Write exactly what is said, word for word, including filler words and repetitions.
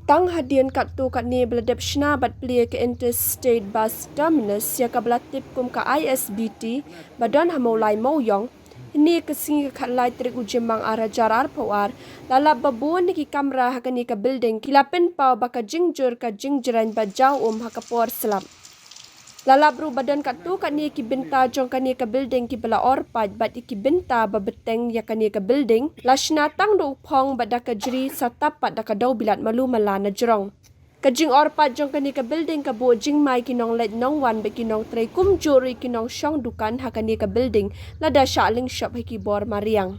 Tang hadien katto katne ba la dep shna bad plie ka Interstate Bus Terminus, ïa kaba la tip kum ka I S B T, ba don ha Mawlai Mawiong, hynne ka sngi ka khatlai tarik u Jymmang ar hajar arphew ar, la lap ba bun na ki kamra ha kane ka building ki la pynpaw ba ka jingjur ka jingjraiñ bad jaw um ha ka por slap. La lap ruh ba don katto katne ki bynta jong kane ka building kiba la or pait bad ïa ki bynta ba bteng ïa kane ka building la shna tang da u phong bad da ka jri, sa tap pat da ka dewbilat malu mala na jrong. Ka jingor pait jong kane ka building ka buh jingma ïa ki nongleit nongwan bad ki nongtrei kumjuh ruh ïa ki nongshong dukan ha kane ka building, lada shah lyngshop ha ki bor mariang.